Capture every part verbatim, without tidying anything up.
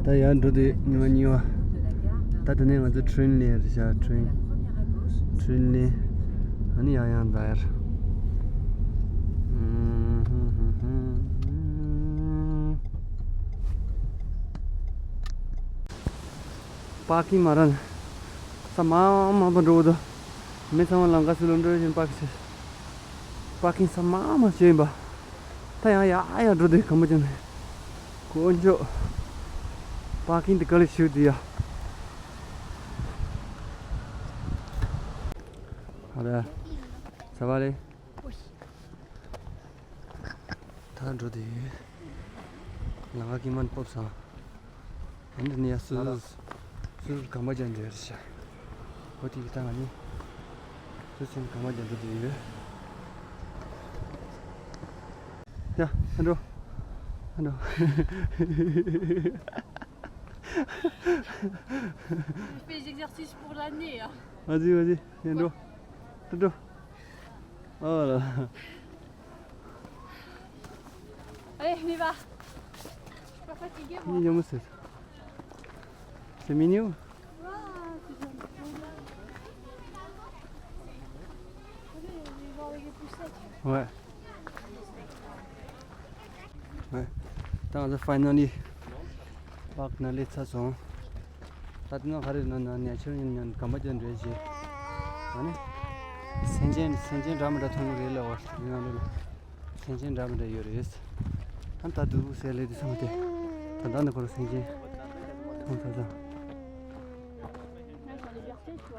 ད་ཡར་འགྲོ་དུས་ཉི་མ་གཉིས་པ། ད་དེ་ནས་ང་ཚོ་ཁྲིན་ལེན་རེད་ཤག་ཁྲིན། ཁྲིན་ལེན། ཨ་ནི་ཡང་ཡང་ད་ཡར། པར་ཀིང་མ་རག་ས། མ་མ་པ་འགྲོ་འདུག་མི་ཚང་མ་ལམ་ཁ་ཚུར་ལ་འགྲོ་བཞིན་པར་ཀིང་བྱེད། པར་ཀིང་ས་མ་མ་བྱེད་ཡིན་པ། ད་ཡང་ཡ་ཡ་འགྲོ་དུས་གམ་པ་ཅན་ནས། དཀོན་མཆོག་པར་ཀིང་དེ་ག་ལ་ཞུ་དུས་ཡ། ཨ་ར། ས་བ་ལེ། ད་འགྲོ་དུས། ལམ་ཁ་ཀིང་མན་སྤོབས་སང་། ཨ་ནི་ནི་ཡ་སུ། སུ་གམ་པ་ཅན་འདྲ་རེད་ཤག་འོ་དེ་གི་སྟེང་ང་ནི། སུ་སུ་གམ་པ་ཅན་འགྲོ་དུས་ཡོད། ཡ། ཨ་འགྲོ། ཨ་འགྲོ། Je fais des exercices pour l'année, hein. Vas-y, vas-y, viens, Joe. Joe. Oh là là. Allez, on y va. Je suis pas fatiguée, moi. Mignon, c'est. C'est mignon. Waouh, c'est gentil. Allez, on y va avec les poussettes. Ouais. Ouais. ད་ང་ཚོ་finally པར་ཀིང་ནང་སླེབས་ཚར་སོང་། ད་དེ་ནང་ག་རེ་ན་ན་ནེ་ཆར་ཡིན་ཡང་གམ་པ་ཅན་འདྲ་བྱས། ཨ་ནི། སེམས་ཅན་སེམས་ཅན་འདྲ་མི་འདྲ་མཐོང་གི་རེད་ལ་བ། དེ་ནང་ལ་སེམས་ཅན་འདྲ་མི་འདྲ་ཡོད་རེད། ཨ་ད་དུ་ཟེར་ལེ་དུ་སོང་སྟེ། ད་ད་ནི་ཁོ་རང་སེམས་ཅན་མཐོང་ཚར་སོང་།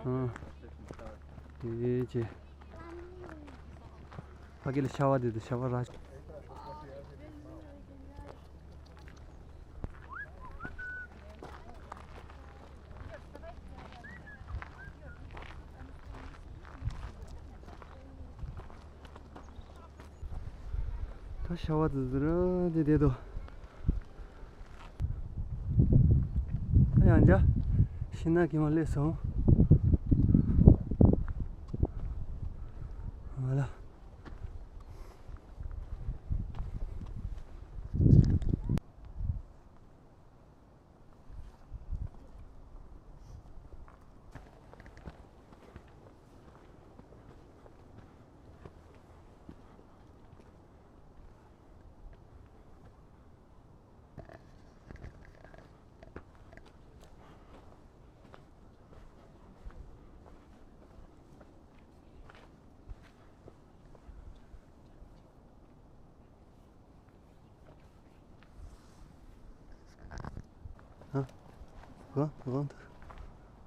ཨ། དེ་བྱས། ཕ་གི་ལ་ཤ་བ་དེ་དང་ཤ་བ་ར། ད་ཤ་བ་དེ་དེ་ར་དེ་དེ་དོ། ད་ཡང་འཇའ་ཤིང་ནགས་ཀྱི་མ་སླེབས་སོང་། ཨ་ལ། Hein? Quoi? Rentre.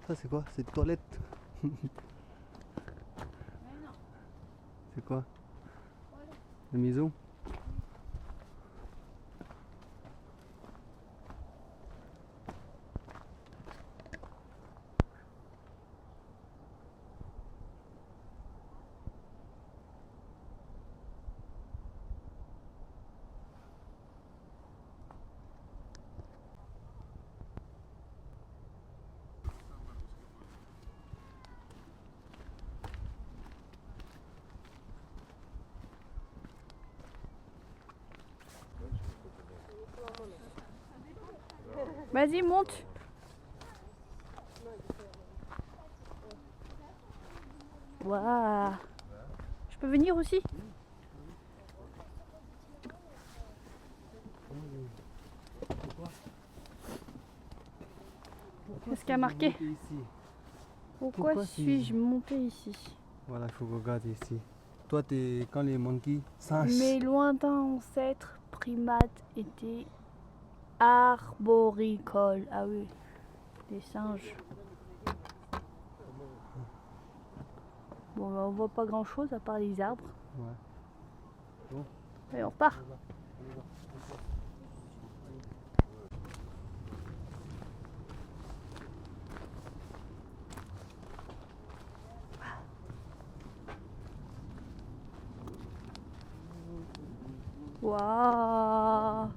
Ça, c'est quoi? C'est des toilettes. C'est quoi? La maison? Vas-y, monte. Waouh. Je peux venir aussi ? Qu'est-ce qu'il y a marqué ? Pourquoi suis-je monté ici ? Voilà, il faut regarder ici. Toi, t'es quand les monkeys singes. Mes lointains ancêtres primates étaient arboricoles. Ah oui, les singes. Bon, bah, on voit pas grand-chose à part les arbres. Ouais. Bon. Allez, on repart. Waouh.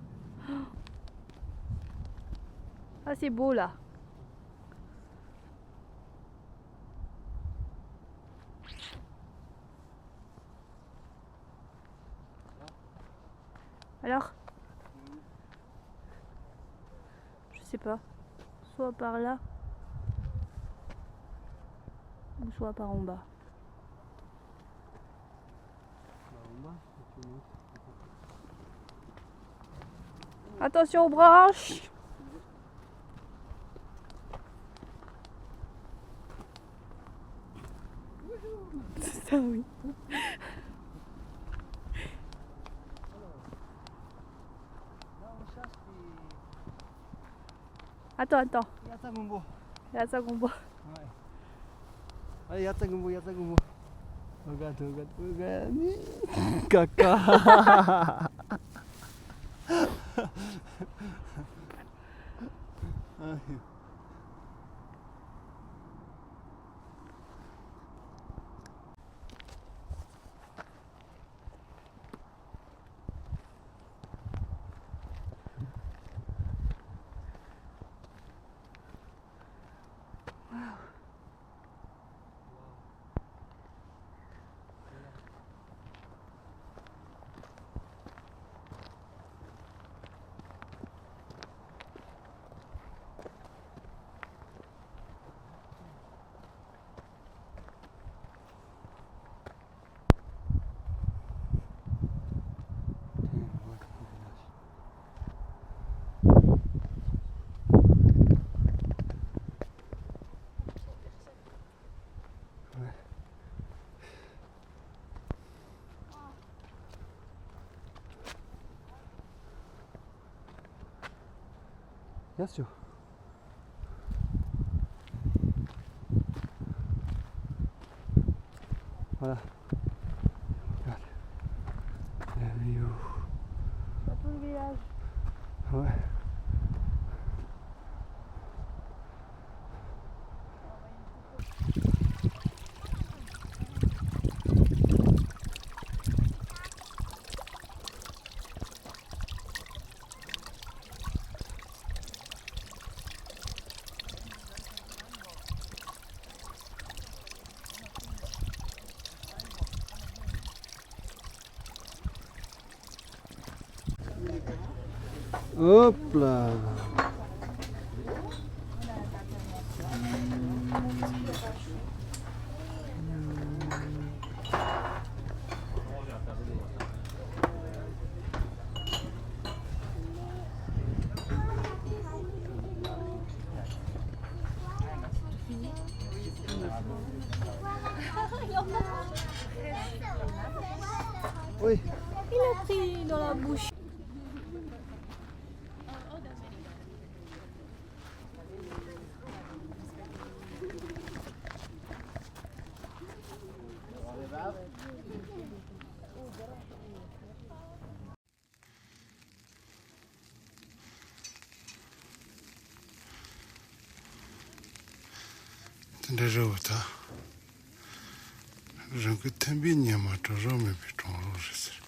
Ah, c'est beau là. Alors ? Je Je sais pas. Soit par là, ou soit par en bas. Attention aux branches. C'est ça, oui. Attends, attends. Yatsa gumbo. Yatsa gumbo. Ouais. Allez, yatsa gumbo, yatsa gumbo. Regarde, regarde, regarde. Caca. Yes, you. Voilà. Regarde. Dans tout le village. Ouais. Hop là. Oui. Il a pris dans la bouche. དེ་འདྲ་རེད་བ་ད། རང་གི་ཐན་པའི་ཉི་མ་གྲོགས་རོགས་མེད་པའི་གྲོང་རོགས་རེད་ཟེར།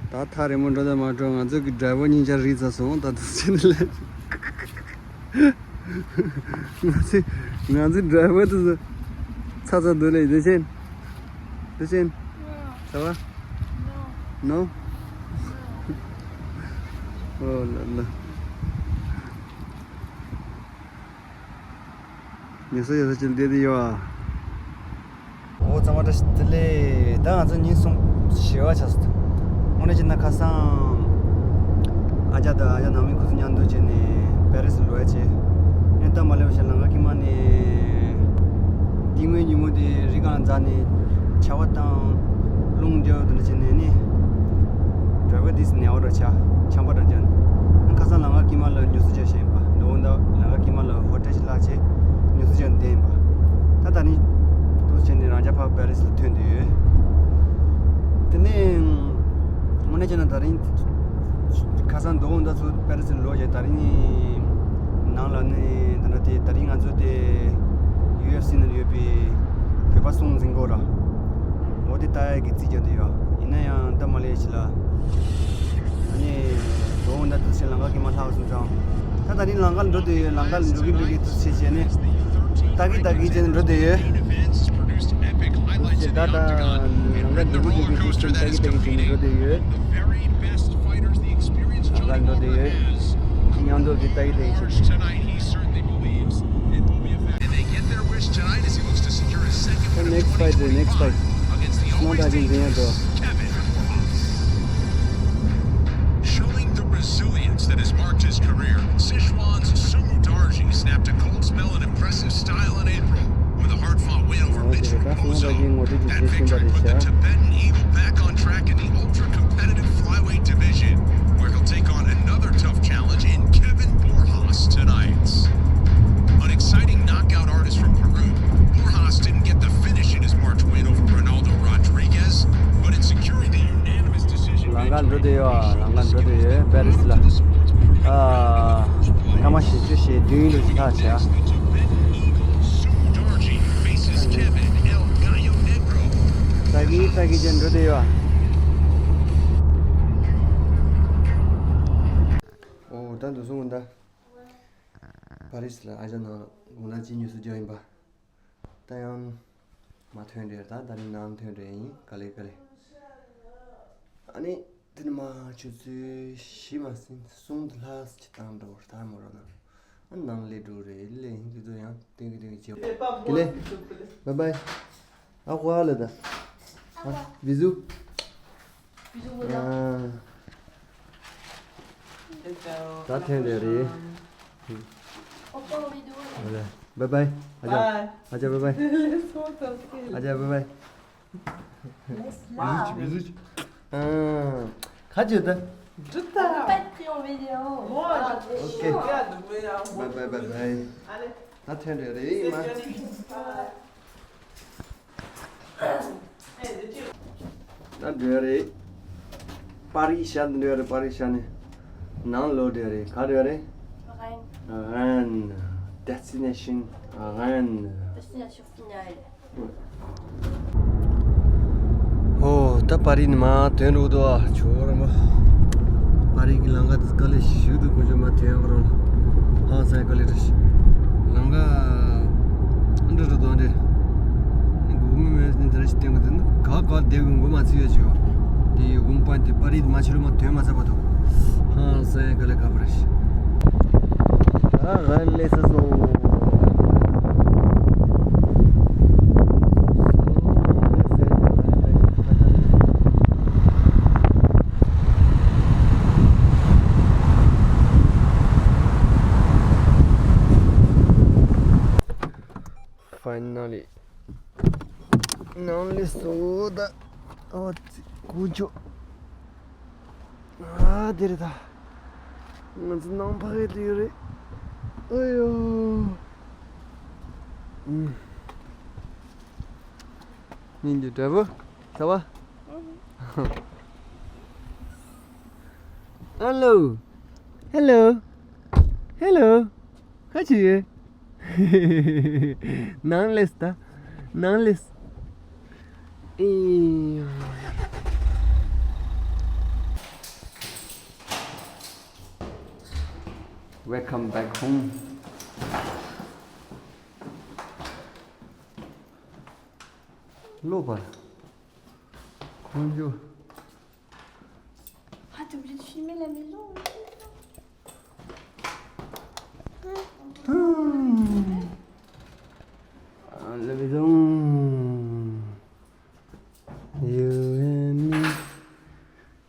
ད་ཐག་རིང་མོ་འགྲོ་དང་མ་འགྲོ། ང་ཚོ་གི་ཌ་རའི་ཝར་སྙིང་རྗེ་རིལ་ཚར་སོང་། ད་དུས་ཚོད་ནི་ལས། ང་ཚོ་ང་ཚོ་ཌ་རའི་ཝར་དེ་ཚོ་ཚ་ཚ་འདུག་ལས། འདི་ཆེན། འདི་ཆེན། ཚ་བ། ནོ། ཨོ་ལ་ལ། ཉི་ཤུ་ཡོད་ས་ཅིག་བསྡད་དེ་ཡོད་ཨ། འོ་ཚང་མ་བཀྲ་ཤིས་བདེ་ལེགས། ད་ང་ཚོ་ཉིན་གསུམ་བཞི་པ་ཆགས་སོང་། དངོས་གནས་བྱས་ན་ཁ་སང་ཨ་ཅག་དང་ཨ་ཅག་ནང་མི་ཁོ་ཚོ་མཉམ་དུ་བྱས་ནས་པེ་རི་སི་ལོག་ཡ་བྱས། ཨེ་ད་མ་སླེབས་པ་ཞིག་ལམ་ཁ་དཀྱིལ་མ་ནས་དེ་སྔོན་ཉིན་མོ་དེ་རི་སྒང་འཛེགས་ནས་ཆར་པ་དང་རླུང་རྒྱག་དེ་འདྲ་བྱས་ནས་ནི་ཌ་རའི་ཝར་དེ་ནད་པ་འདྲ་ཆགས། ཆམ་པ་འདྲ་རྒྱག། ཁ་སང་ལམ་ཁ་དཀྱིལ་མ་ལ་ཉུ་ཚོད་བརྒྱ་བྱས་ཡིན་པ། མདོ་དབུས་ད་ལམ་ཁ་དཀྱིལ་མ་ལ་ཧོ་ཊེལ་ཞིག་ལྷག་བྱས་ཉུ་ཚོད་བརྒྱ་བསྡད་ཡིན་པ། ད་ད་རིང་འདུག་བྱས་ནས་རང་ཅག་ཕར་པེ་རི་སི་ལ་ཐོན་དུས། དེ་ནས་དངོས་གནས་བྱས་ན་ད་རིང་ཁ་སང་མདོ་དབུས་ད་ཚུར་པེ་རི་སི་ལ་ལོག་བྱས། ད་རིང་ནང་ལ་ནི་ད་ལྟ་དེ་ད་རིང་ང་ཚོ་དེ་ཡུ་ཨེཕ་སི་ནང་ཡོད་པའི་བོད་པ་སྲུང་འཛིན་སྐོར་ར། འོ་དེ་ལྟ་ཡག་གི་རྩིས་རྒྱག་དུ་ཡོད། ཡིན་ན་ཡང་ད་མ་ལས་ཤི་ལ། ཨ་ནི། འགྲོ་འོང་ད་དུ་ཆེ་ལང་ཀ་གི་མ་ལྷག་སོང་ཙང་། ད་ད་ནི་ལང་ཀ་འགྲོ་དུ་ཡོད། ལང་ཀ་འགྲོ་གི་འགྲོ་གི་དུ་ཆེ་བྱས་ནས། ད་གི་ད་གི་བྱས་ནས་འགྲོ་དུ་ཡོད། དུ་ཆེ་ད་ད་ལང་ཀ་འགྲོ་གི་འགྲོ་གི་དུ་ཆེ་ད་གི་ད་གི་བྱས་ནས་འགྲོ་དུ་ཡོད། ལང་ཀ་འགྲོ་དུ་ཡོད། མཉམ་དུ་གི་ད་གི་ད་གི་བྱས་ནས། Tonight, he certainly believes it will be effective. And they get their wish tonight as he looks to secure his second win of next fight, the next fight. Twenty twenty-five against Kevin Borjas. Showing the resilience that has marked his career, Sichuan's Sumudaerji snapped a cold spell in impressive style in April with a hard-fought win over Mitch Raposo. That victory put the Tibetan Eagle back on track in the ultra-competitive flyweight division, where he'll take on another tough challenge in Kevin Borjas tonight. An exciting knockout artist from Peru, Borjas didn't get the finish in his March win over Ronaldo Rodriguez, but in securing the unanimous decision ལང་ཀ་འགྲོ་དུ་ཡོད། ལང་ཀ་འགྲོ་དུ་ཡོད། པེ་རི་སི་ལ། ཨ། སྐར་མ་བཞི་བཅུ་ཞེ་བདུན་ལ་ཞིག་ལྷག་བྱས། ད་གི་ད་གི་ཅན་འགྲོ་དུ་ཡོད། ཨོ་ད་འདུག་སོང་ད། པ་རི་སི་ལ་ཨ་ཅག་ནང་དགུང་ལ་ཅི་ཉོས་སུ་འཇོག་ཡིན་པ། ད་ཡང་མ་ཐོན་འདྲེར་ད་ད་རིང་ནང་ཐོན་འདྲེ་ཡིན། ག་ལེ་ག་ལེ། ཨ་ནི་དེ་ནི་མ་ཆུ་ཚོད་བཞི་མ་ཟིན་གསུམ་དུ་ལྷག་ཅི་བཏང་འགྲོ་ད་མོ་རོ་ན། ཨ་ནང་ལས་འགྲོ་རེད་ལས་ཡིན་དེ་ཚོ་ཡང་ཏིང་གི་ཏིང་གི་བྱེད། དེ་ལས། བཱའི་བཱའི། ཨ་ཧོ་ཨ་ལ་ད། ཨ་བི་ཟུ། Bisous, William. ད་ཐོན་འདྲེ་རེད། Au revoir, vidéo. Voilà. Bye bye. ཨ་ཅག་ཨ་ཅག་bye bye. Laisse-moi tranquille. ཨ་ཅག bye bye. Laisse-moi. Bisous, bisous. ཨ། ཁ་ཅིག་ད། Je t'aime. Pas de pris en vidéo. Moi, je te regarde, mais, euh, bye bye, bye bye. Allez. ད་ཐོན་འདྲེ་རེད་མ། ད་འདྲེ་རེད། པ་རི་ཤ་འདྲེ་རེད། པ་རི་ཤ་ནི། ནང་ལོགས་འདྲེ་རེད། ག་འདྲེ་རེད། Rennes. Rennes. Destination Rennes. Destination finale. ཨོ་ད་པ་རི་ནི་མ་ཐོན་འགྲོ་འདུག་ཨ། ཇོ་བོ་རམ་པ། པ་རི་གི་ལང་ཀ་དཀའ་ལས་ཞིག་འདུག་དཀོན་མཆོག་མ་ཐོན་ག་རང་། ཧང་སང་དཀའ་ལས་རེད། ལང་ཀ་འདྲ་འདྲ་དང་འདྲ། ནི་སྒུག་མི་མེད་ནི་དེ་ར་ཞིག་བསྟན་གི་འདུག་ནི་ག་ག་བསྡད་གི་མགོ་མ་ཚོས་ཡོད་ཅིག་ཡོད། དེ་ཡི་དགོངས་པ་དེ་པ་རི་མ་ཕྱི་ལོ་མ་ཐོན་མ་ཚར་བར་དུ། ཧང་སང་དཀའ་ལས་ཁག་པོ་རེད། ད་ག་ལས་ས་སོང་། Finally. ནང་ལས་སོ་ད། ཨོ་ཙི་ཀུ་ཅོ། ཨ་དེ་རེད་ད། ང་ཚོ་ནང་ཕ་གི་དུ་ཡོད་རེད། ཨ་ཡོ། ཨུམ། ཉིན་རྒྱུ་འདྲ་པོ། ཚ་བ། Hello. Hello. Hello. ཁ་ཆེ། ནང་ལས་ད། ནང་ལས། ཨེ། Welcome back home. ལོ་བར། ཁོང་ཚོ། Ah, t'es obligé de filmer la maison. Ah, la maison. You and me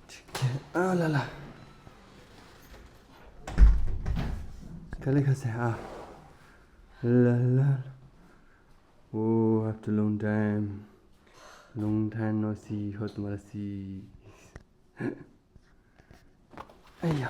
together. Ah là là. Kale kase ah. La la. Oh, after long time. Long time no see, hot mercy. Aya.